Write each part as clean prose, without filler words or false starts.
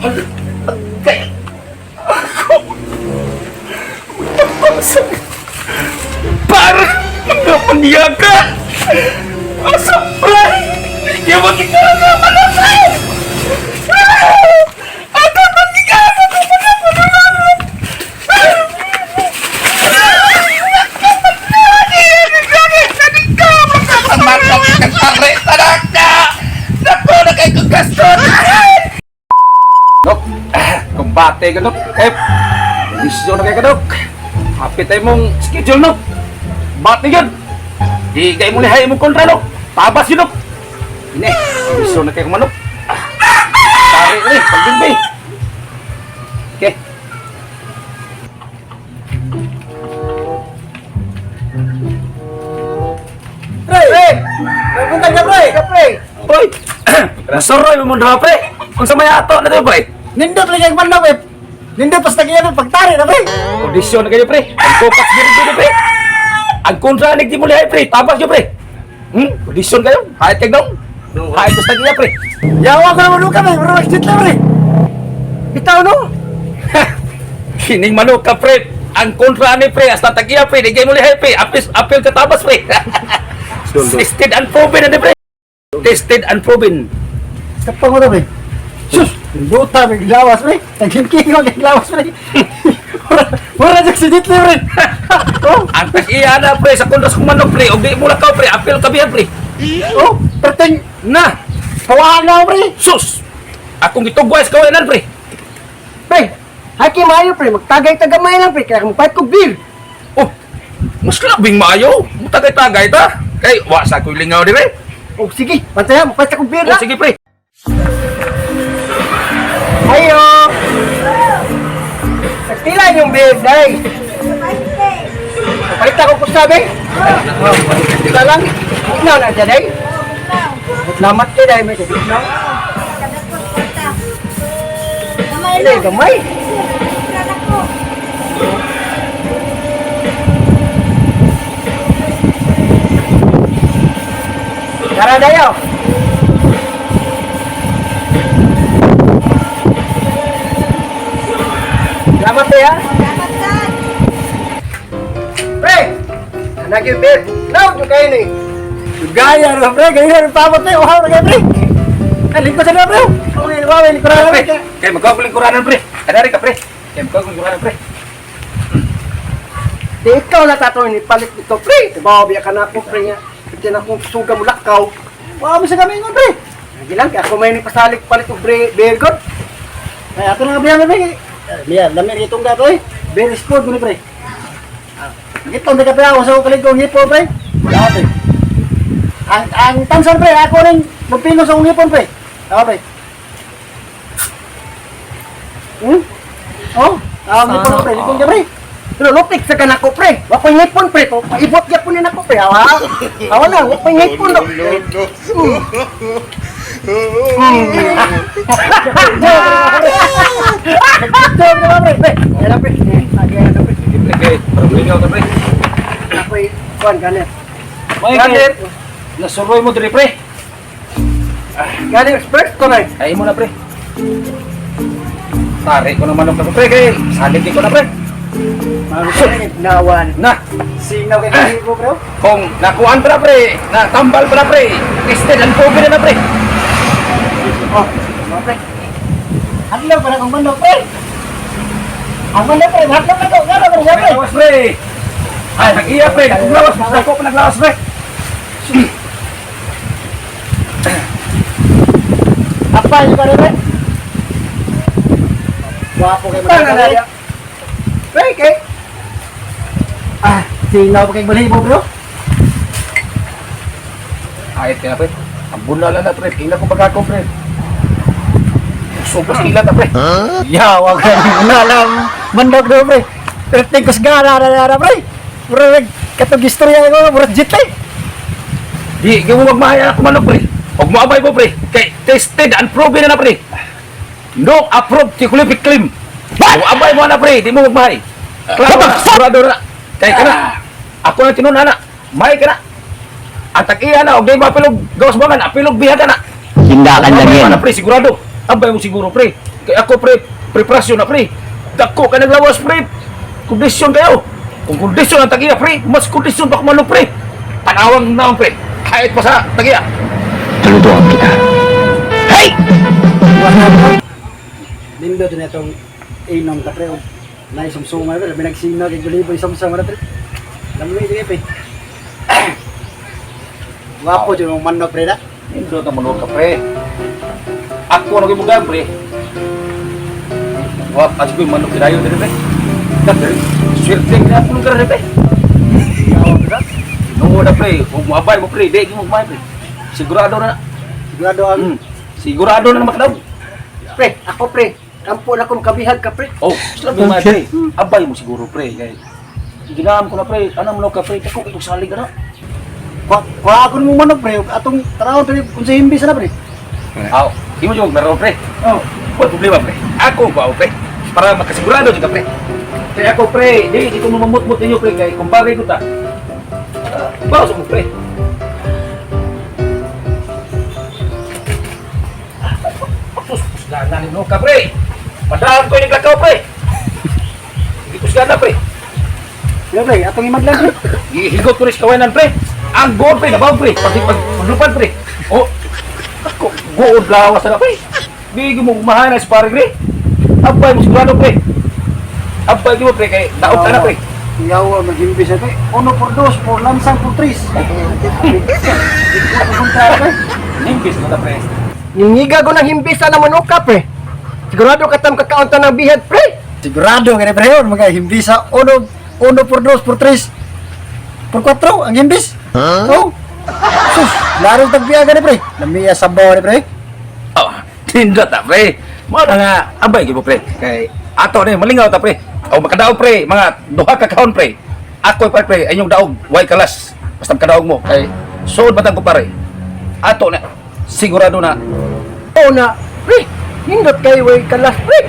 Kay ako magpapasag para mga panyaga. Asa pre? Yung magkikara malaki. Ato magkikara Dok, kumbate ka, Dok. Eh, bisyo na kay ka, Dok. Happy tayo mong schedule, Dok. Bate yun. Di kayo mong lihay mong kontra, Dok. Tabas yun, Dok. Ini, bisyo na kayo kumanok. Tari ni, pagbimbi. Okay. Pre! Pre! May buntag na, pre! Pre! Hoy! Nasuroy mo mong dra, pre. Unsa may ato na to, pre? Nindot lagi ang manok, eh! Nindot pas tagiyan ng pagtari na, pre! Kondisyon na kayo, pre. Ang kokas yun, pre, pre. Ang kontra ni mo lihay, pre. Tabas yun, pre. Kondisyon kayo. Hayat kag dong. Hayat basta niya, pre. Yawa ko naman luka, pre! Pero mag-shit lang, pre! Bitaw, no? Kining manok ka, pre. Ang kontra ni pre, hasta tagiya, pre. Di kayo mo lihay, pre. Apil, apil ka tabas, pre. Tested and proven na ni, pre. Tested and proven. Kapag mo na, pre! Sus! Nindota, may glawas, pre! Naghinking ko, may glawas, pre! Wala dyan si Ditli, pre! Oh! Ang tag-iya na, pre, sa kontra sa manok, pre. Og di mo lakaw, pre. Apil kabihan, pre. Oh! Perting! Na! Pawaan na, ako, pre! Sus! Akong gitugwais kawanan, pre. Pre! Haki maayo, pre! Magtagay-tagamay lang, pre! Kaya magpahit ko beer! Oh, mas labing maayo. Mutagay-tagay ta. Kay, wa sa ako'y lingaw di, pre. Oh, sige! Pantaya, magpahit ko beer Oh, na! sige, pre. Ayo! Nagpila yung beer, day! Palit ako ko sabi. Pila lang. Ikaw na dyan, day. Salamat kay day. May sabit na. Hindi, gamay. Tara, dayo. Salamat, day, ha. Pre! Anak yung beer. Loud yung kayo ni. Gaya na, pre. Gaya na, pamot na. Uhaw na kayo, pre. Ay, lingkod sa na, pre. Okay, wow, lingkod na, Pre, pre. kay magkaguling kuranan, pre. Adari ka, pre. Kay magkaguling kuranan, pre. Di ikaw na tatoy ni palit nito, pre. Diba, biya ka na ako, pre nga. Hindi na akong suga mo lakaw. Wow, mo sa kami ingon, pre. Lagi lang, kaya ako may ni pasalig palit og pre, beer god. Ay, ato na nga biya, pre. Biya, lami rin itong gato, eh. Beer is good, pre. Gitong di ka pre, ako sa kalig kong hipon, pre. Wala, pre. Ang tansan, pre, ako rin, magpino sa akong hipon, pre. Ako, pre. Hmm? Oh, ang hipon, pre. Hipon ka, pre. Pero lupik sa kanako, pre. Wa ko'y ngipon, pre. Paibot gyapon ni nako, pre. Awa. Awa na, wa ko'y ngipon. No. Pre, yan na, pre. Yan na, pre. Sige, pre, kay parang lingaw ta, pre. Ako'y kuan ganit. May Ganit. Nasuroy mo diri, pre. Ganit expert ko na. Ay mo na, pre. Tari ko naman ang pre, kay salig ko na, pre. Nawan. Na, Sinaw kay kalibo, bro. kung nakuan pa na, pre, natambal pa na, pre. Tested and proven na, pre. Oh, mga pre. Hadlaw pa na kong manok, pre. Ang manok, pre. Hadlaw na ko. Nga na, pre. Nga, pre. Naglawas, pre. Ay, nag-iya, pre. Naglawas, mas dako pa naglawas, pre. Apa yung kare, pre? Gwapo kay manok, pre. Pre, kay. Ah, sinaw pa kay balibo, bro. Ayat ka na, pre. Ang bunala na, pre. Tingnan ko pagkako, pre. Sopas kila ta, pre. Yawa ka nalam mandok do, pre. Perting kus gara ra ra, pre. Pre, katong istorya ko, murag jit eh. Di, di mo magmahaya ako manok, pre. Huwag mo abay mo, pre. Kay tested and proven na na, pre. No approved ti kulipik claim. Kung abay mo na, pre, di mo magmahay. Klaro na, sigurado na. Kay ka na. Ako na tinun, ana. May ka na. Ang takiya na, og di mo apilog gawas bangan, apilog biha ka na. Tindakan lang Abay mo yan. na, pre, sigurado. Abay mo siguro, pre. Kay ako pre, preparasyon na pre. Dako ka naglawas pre. Kondisyon kayo. Kung kondisyon ang tagiya pre, mas kondisyon pa kumanong pre. Tanawang naon pre. Kahit pa sa tagiya. Saludoan kita. Hey! Lindo din itong inom ta pre. Nay sumsumay pre, labi nagsinag kay guliboy sumsum na pre. Lami di pre. Wapo jud mong manok pre na. Hindi na manok ka pre. Ako na gibugan pre. Wa pa ko manok kidayo diri pre. Dati, swerte na ako nung pre. Nungo na pre, huwag mo abay mo pre, di mo kumay pre. Sigurado na. Sigurado ang Sigurado na makadaw. pre, ako pre. Kampo na kong kabihag ka pre. Oh, sila mo pre. Abay mo siguro pre kay ginaam ko na pre, anam mo ka pre, ako kay salig na. Kwa kwa ako mong manok pre, atong tarawon pre kung sa himbis na pre. Aw, di mo jud meron pre. Oh, Wala problema pre. Ako ba pre? Para makasigurado jud ka pre. Kaya ako pre, di ko mamutmut ninyo pre kay kumpare ko ta. Bawas mo pre. Sus, gana ni ka pre. Padaan ko yung lakaw pre. Hindi ko gana pre. sige pre, atong imaglan pre. Gihigot ko rin sa kawanan pre. Ang gold pre, nabaw pre. Pag pag paglupad pre. Oh, ako, gold lawas na pre. Di mo kumahana sa pare pre. Abay mo sigurado pre. Abay mo pre kay daog ka na pre. Yawa maghimbis na pre. Uno por dos, por lansang por tres. Nimbis mo ta pre. Ningiga ko ng himbisa na manuka pre. Sigurado ka tam kakaunta ng bihag pre. Sigurado nga pre yun, mga himbisa uno, uno por dos, por tres, por cuatro, ang himbis. Huh? Oh. Sus, laro tagbiyaga ni pre. Lamiya sabaw ni pre. Oh, tinda ta pre. Mo na nga abay gyud mo pre. Kay ato ni malingaw ta pre. O makadaog pre, mga duha ka kahon pre. Ako pa pre, inyong daog, way kalas. Basta makadaog mo kay suod batang ko pare. Ato na sigurado na. O na, pre, nindot kay way kalas pre.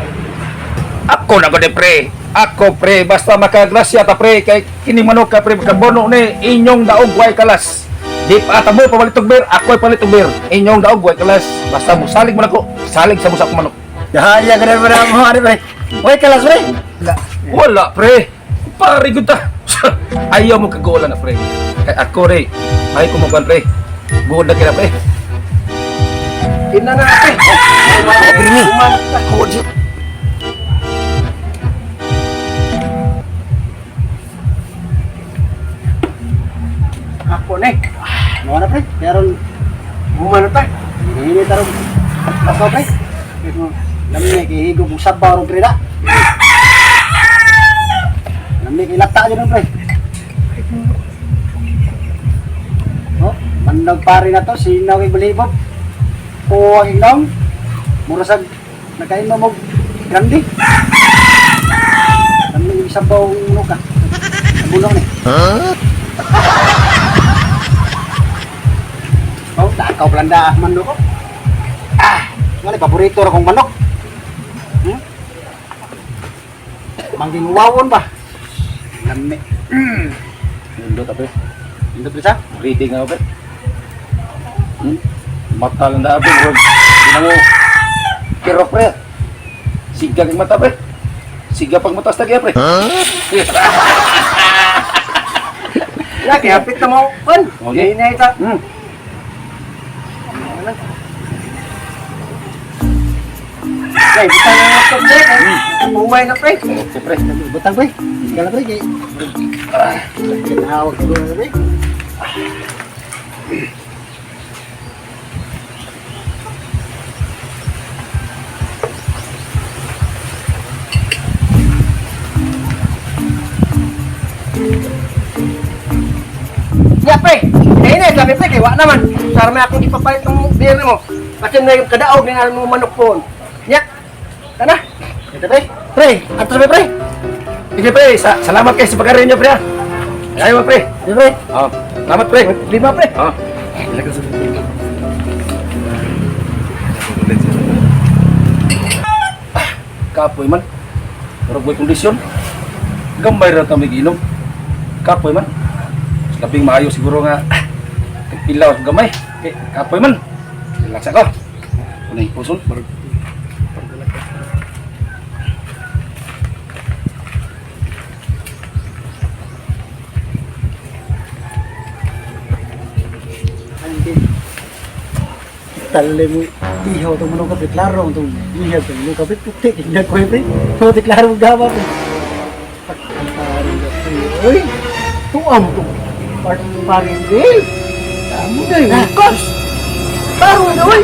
Ako na gud pre. Ako pre, basta makagrasya ta pre kay kini manok ka pre makabono ni inyong daog way kalas. Di pa ata mo pamalit og beer, ako'y palit og beer. Inyong daog way kalas. Basta mo salig mo nako, salig sa mo sa akong manok. Yahaya ka na pre mo ani pre. Way kalas pre. Wala pre. Pare gud ta. Ayaw mo kagulan na pre. Kay ako re, ay ko mo pre. Buod na kira pre. Ina na pre. Pirmi. Ako ne. Mo na pre, meron humano ta. Hindi tarong ako pre. Lami kay higog og sabaw ron pre da. Lami kay lata dyan pre. Oh, mandag pare na to sinaw kay balibop. O ang inom. Mura sag nakainom og grande. Lami yung sabaw nuka. Bulong ni. Oh, takaw blanda ah, manok ko. Ah, wala paborito ra kong manok. Mangging wawon ba? Lami. Nindot ta pre. Indot bisa? Reading nga pre. Mata lang da pre. Murag, Ginamo. Pero pre. Siga kang mata pre. Siga pag mata sa tagiya pre. Laki hapit na mo. Pan. Okay. Hinay ta. Pre, butang na to, pre. Umay na pre. Okay pre. Butang pre. Sige na pre kay. Ah, kinahawag ko na pre. Ya pre, eh na sabi pre kay wa naman. Sar may akong ipapalit ng beer mo. Kasi na yung kadaog ni mo manok po. Ya. Tana. Ito pre. Pre, ato sabi pre. Sige pre, salamat kayo sa pag-arrange niyo pre. Ah. Ayaw pre. Sige pre. Oh, salamat pre. Lima pre. Oh. Kapoy man. Pero boy kondisyon. Gamay ra ta may inom. Kapoy man. Mas Labing maayo siguro nga tagpilaw at gamay. Kay kapoy man. Relax ako. Unay puson. Tali mo, ihaw itong manok ka, pre. Klaro itong ihaw itong manok ka, pre. Puti, tignan ko, eh, pre. Puti, klaro mo gama, pre. Pagkantari ka, pre. Uy, tuam to. Part paring Bill. Tamo na yun. Bukas. Klaro na, uy.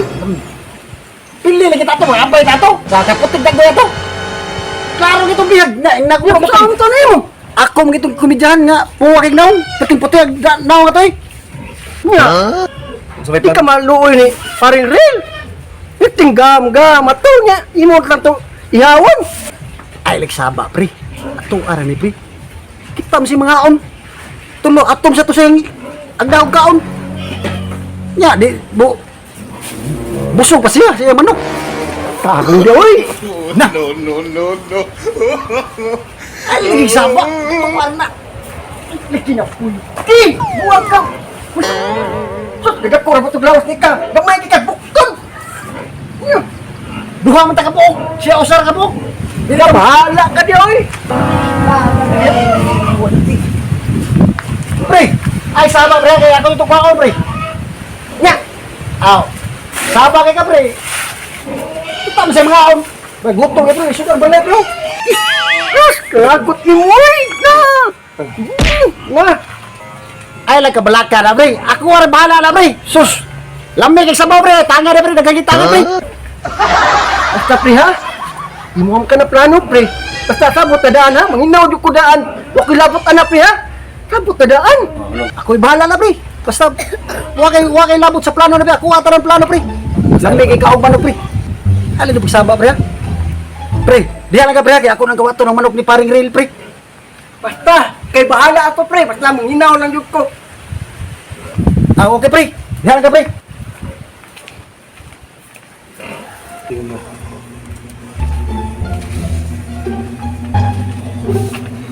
Pili lagi tato, mga abay tato. Kakaputig dagdo ato. Klaro gitong bihag na nakuha mo. Saan to na mo? Ako mo gitong komedyahan nga puwa kay naong. Puting puti ang naong ato eh. Nga. Di ka maluoy ni paring real. Iting gam gam ato niya imo lang to ihawan. Ay lagsaba pre. Ato ara ni pre. Kita mo si mga on. Tulo atom sa to sa ang daog kaon. Nya di bu busog pa siya siya manok. Tago di oy. Na. No, no, no, no. Ay lagsaba. Ato ara na. Lagi na puti. Buwag ka. Sus, nagakura ko ra ba lawas ni ka. Gamay ka bukton. Duha man ta ka buok. Siya usar ka buok. Di na bahala ka di oy. Pre, ay sama pre kay ako ito kwaon pre. Nya. Aw. Sama kay ka pre. Kita mo sa mga aon. May gutom ka pre, sugar balay pre. Sus, kagot ni mo oy. Na. Na. Ay lang kabalaka na pre. Ako ara bahala na pre. Sus. Lami kay sabaw pre, tanga na pre, daghang tanga pre. Basta pre ha. Imuham ka na plano pre. Basta sabot na daan ha. Manginaw jud ko daan. Wa ko'y labot ana pre ha. Sabot na daan. Ako'y bahala na pre. Basta wa kay labot sa plano na pre. Ako ata ng plano pre. Lami kay kaog manok pre. Alin na pagsaba pre ha. Pre, diha lang ka pre ha. Kay ako nang gawa to ng manok ni paring rail pre. Basta kay bahala ako pre. Basta manginaw lang jud ko. Ah, okay pre. Diha lang ka pre.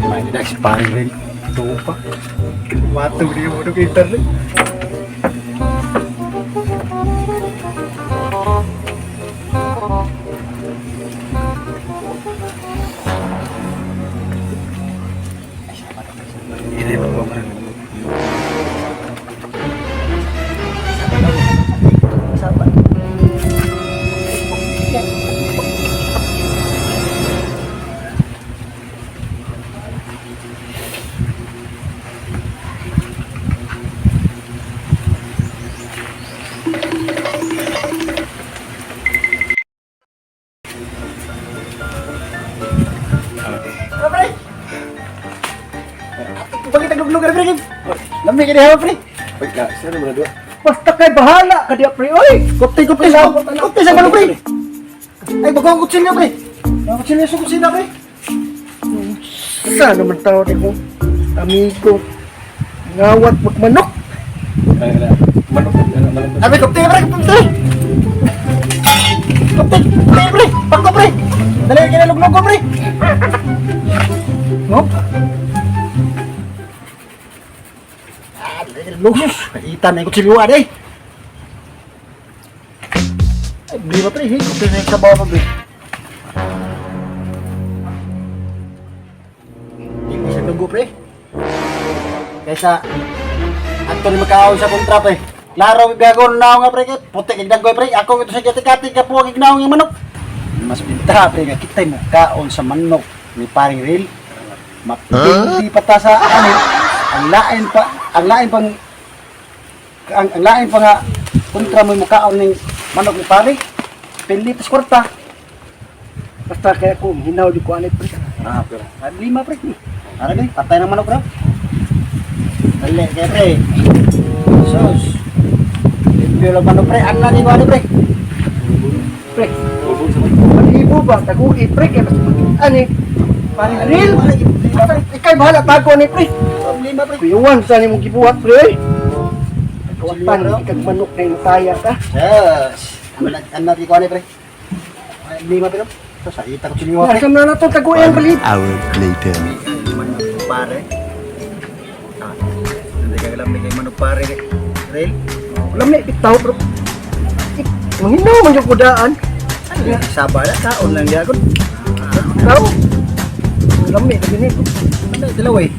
May na si paring rail. Ito pa. Wato niyo mo ng internet. Tara, pre. Bakit nagluglugan pre? Lamig ka diha pre. Wait na, sino mo na doon? Basta kay bahala ka diha pre oy. Kupti kupti sa kupti sa manok pre. Ay bagong kutsilyo pre. Bagong kutsilyo sa kusina pre. Sa naman tao ni ko. Amigo. Ngawat magmanok. Ay, wala. Manok, ano, manok. Ay pre, kupti pre, kupti. Kupti, kupti pre. Pangko pre. Dali ka na luglog ko pre. No? Ah, dali ka na luglog. Itan na yung kutsilyo eh. Ay, bili ba pre? Hey, kupti na yung sabaw pa pre. Hindi sa dugo pre. Kaysa ato ni makaon sa kontra pre. Klaro biyagon na nga pre kay puti kay daggoy pre. Ako ito sa kati-kati ka po ang ignaw nga manok. Mas pinta pre nga kitay mo kaon sa manok ni paring real. Mapindi pa ta sa ano. Ang lain pa, ang lain pang ang lain pa nga kontra mo mukaon ning manok ni pare. Pindi tas kwarta. Basta kaya ko, hinaw di ko anit pre. Ah, pero lima pre. Ara gay, patay ng manok bro. Dali kay pre. Sus. Limpyo lang manok pre. Ang nani ko ano pre. Pre, pag-ibo ba, taguhi pre, kaya mas ani. Pare Real? Lima pre. Ikay bahala tago ni pre. Lima pre. Kuyuan sa ni mong gibuhat pre. Kawatan, ikag manok na yung taya ka. Sus. Ang nani ko ano pre. Ay, lima pre. Sus, ita ko chiliwa pre. Nasam na na to, taguhi ang balit. Hour later. Manok pare. Ah, hindi ka alam kay manok pare. Real? Alam ni, bitaw bro. Manginaw man yung kudaan. Ano saba na kaon lang gyud. Bitaw. Alam ni, lagi ni. Ano dalawa eh.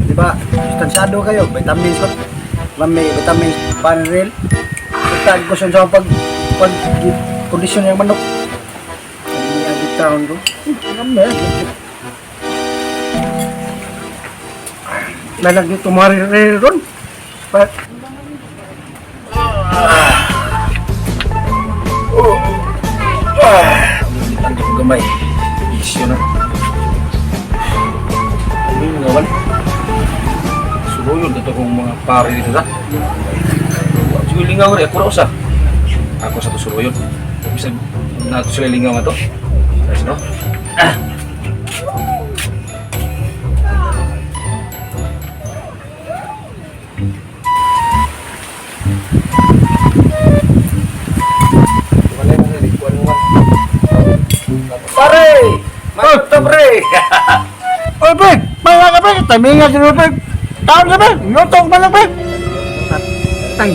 Di ba? Sustansyado kayo, vitamins ko. Lami, vitamins, panril. Tag ko sa pag kwan kondisyon yung manok. Hindi ang taon ro. Ngam na. Lalag dito mari ron. Pa Ang ko gamay. Isyo na. Ano yung gawan? Suluyon dito kong mga pare dito sa. Siguro lingaw rin. Ako ra usa. Ako sa to suluyon. Bisag na sila lingaw nga to. Ayos no? Ah. Pare! Magto pre! Oy, pre! Mga ka, pre! Taminga si pre! Taon ka, pre! Lutong pa lang, pre! Patay!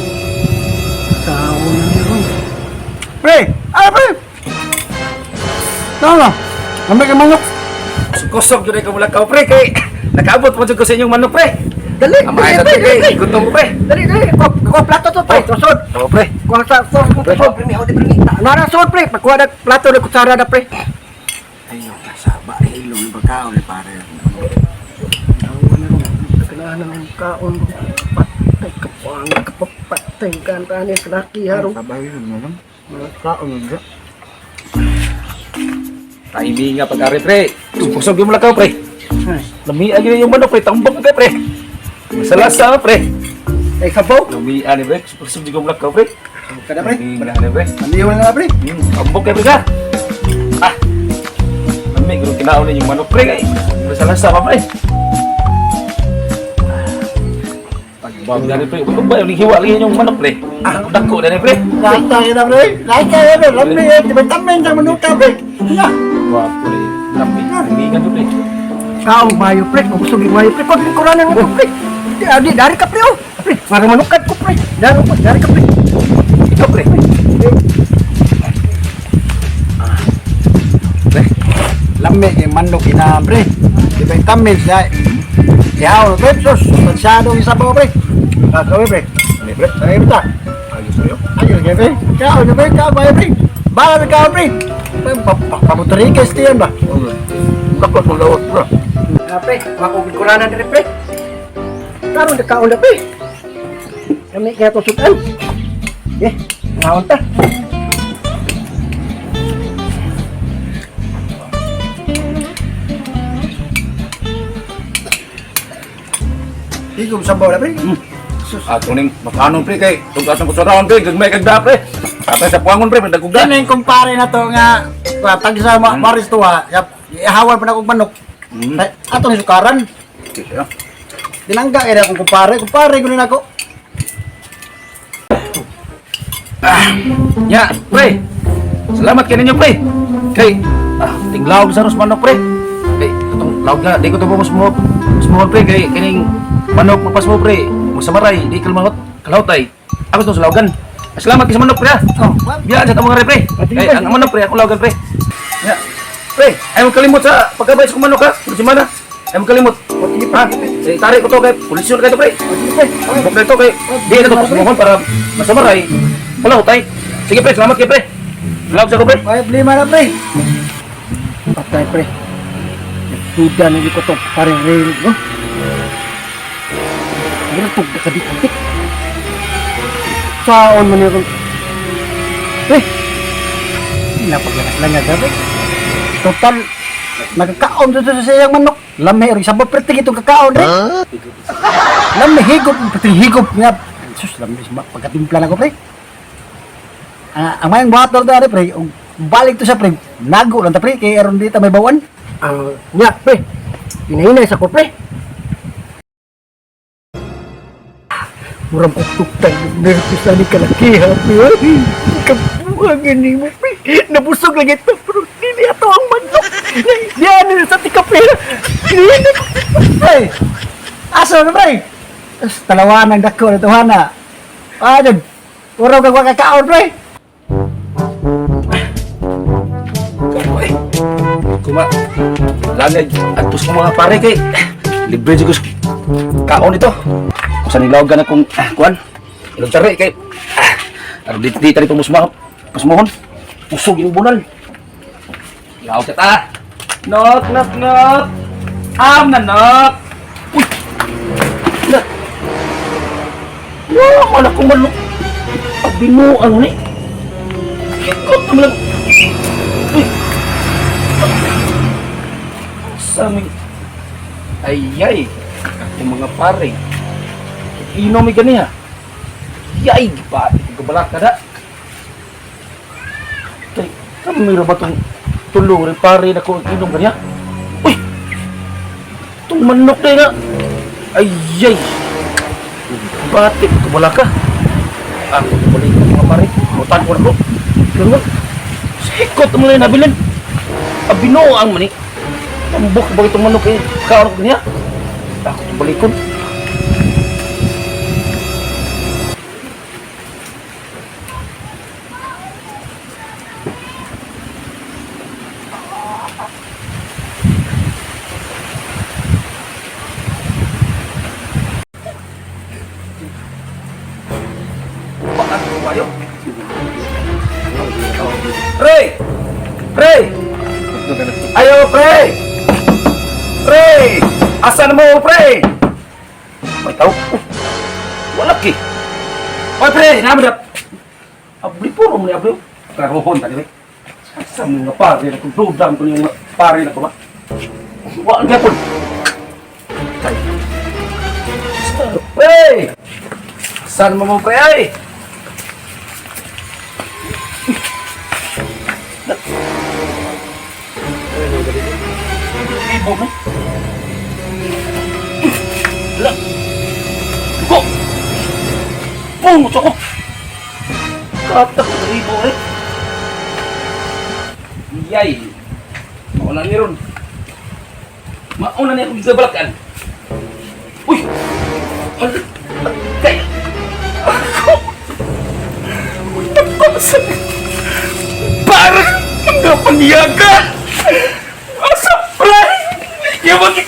Sao na ron. Pre! Ay, pre! Taon na! Lamig ang manok! Kusog yun ay kamulakaw pre kay nakaabot mo jud ko sa inyong manok pre. Dali! Amay sa Dali, pre, dali! gutom ko pre. Dali, dali! Kuha plato to, pre! Susod! Oo pre. Kuha sa sauce ko, pre! Nara sod, pre! Pagkuha na plato na kutsara na, pre! Ayaw, kasaba, hilong pagkaon ni pare. Kailangan ng kaon. Patay ka pa. Kapapatay ka. Ang sa laki, harong. Sabay yun, ano? Mga kaon yun, Timing nga pag-ari pre. Kusog yung mulakaw pre. Ay, Lamian yun yung manok pre, tambok ka pre. Masalasa pre. Ay, sabaw! Lamian ni pre, kusog yung mulakaw pre. Kada, pre! Lamian ni pre. Amihan na, pre! Tambok ka pre ka. Ah. Lami gud kinaon yung manok pre kay. Masalasa pa pre. Pagbag na ni pre, ulo ba yung hiwa lagi yung manok pre. Ah, dako na ni pre. Lahat tayo na, pre! Lahat tayo, pre! Lamig, eh! Di ba tamin sa manuka, pre? Ya! Wapo pre. Lami, lamigan to pre. Kao, mayo, pre. Kung gusto mayo, pre. Kung kuranan mo, pre. Di, ah, di, dari ka, pre, oh. Pre, para manukat ko, pre. Dari ko, dari ka, pre. Ikaw pre. Ah. Pre. Lami kay manok ina pre. Di ba tamin siya? Ihaw, pre, sus, masyadong isabaw, pre. Kasabi, pre. Ano pre? Ay, ta. Ayos sa'yo. Ayun, pre. Kaon, pre, kaon, pre. Bakit kaon, pre? Pamotorikes tiyan ba? Dapat mong lawat bro. Ah, pre, wako kuranan diri, pre. Karon na kaon na, pre. Kami kaya to sutan. Eh, ngaon ta. Higom sabaw na, pre. Ato ning makanon pre kay tug atong kusaraon pre gagmay kag da pre. Atay sa puangon pre madagugda. Yan yung kumpare na to nga pag sa Maris to ha, ihawan pa na kong manok. Mm. Ay, ato ni sukaran. Dinangga kaya akong kumpare, kumpare ko ako. Ya, pre. Salamat kay ninyo pre. Kay tinglaw sa ros manok pre. Kay atong lawag nga di ko to mo mo pre kay kining manok mapasmo pre. Musamaray di kalmangot kalawtay. Ako to sa lawgan. Salamat kay sa manok pre. Ah. Oh, Biyaan sa tamang pre. Kay ang manok pre ako lawgan pre. Ya. Pre, ay mo kalimot sa pagkabay sa manok ha. Semana. Ay mo kalimot. Ha? Eh, tarik ko to kay pulisyon kay to pre. Buk na ito kay di na to pasmuhon para masamaray. Wala utay. Sige pre, salamat kay pre. Salamat sa ko pre. May problema na, pre. Patay, pre. Nagduda na ko to parang rail, no? Ganun to, kadikdik. Saon man yun. Pre, napaglangas-langas, ha, pre. Total, nagkakaon dito sa iyang manok. Lami, rin sabaw, pre, tingin itong kakaon, pre. Lami, higop, pre, higop nga. Sus, lami, pagkatimpla na ko, pre. Ah, ang mayang buhator doon, pre, ug balik to sa pre, nago lang ta, pre, kay aron dito may bawan. Ang nya, pre. Hinahinay sa ko, pre. Murang kuktuktan, nervous na ni kalakiha, pre. Ay, kabuhangan ni mo, pre. Nabusog lang ito, pero dili ato ang manok. Diyan na sa tika, pre. Hinahinay ko. Pre, asa na, pre? As, talawan ang dako na tuwana. Ah, dyan. Uraw kag wakakaon, pre. Kako eh. Kuma langay atos ko mga pare kay libre jud ko sa kaon ito. Kung sa nilawagan akong kuan. Ilong tari kay aron di di tari tumusma. Pasmohon. Usog yung bunal. Yaw ka ta. Knock, knock, knock. Am na knock. Uy! Na. Wow, wala kong manok. Pagbinuang ni. Ikot naman lang. Uy! Sa aming... Ay, ay. Yung mga pare. Inom may ganiha. Yay, pati ko kabalak ka na. Tay, kami ra ba tong tulo rin pare na ko ang inom ganiha? Uy! Itong manok na nga. Ay, ay. Bati ko kabalak ka. Ako balik ko mga pare. Mutan ko na ko. Pero nga, sikot mo na yung nabilin. Abinoang man eh. Tambok ba itong manok eh? Kaon ko niya. Ako itong balikon. Bakit ko kayo? Pre! Pre! Ayo, pre! Pre! Asan mo, pre? May tao. Oh, wala ki. Oy, pre! Naman na. Abli po, mo ni abli. Karohon tadi, pre. Asa mo nga pare na kung dudam ko yung pare na ko ba? Wa ang gapon. Tay. Pre! Asan mo mo, pre, ay? Ibo mo? Wala. Go! Pungot ako! Katak na ibo eh. Yay! Mauna ni ron. Mauna ni akong gabalakan. Uy! Hala! Kaya! Ako! Nagpapasan! Parang mga panyaga! Asa pre! Yung mga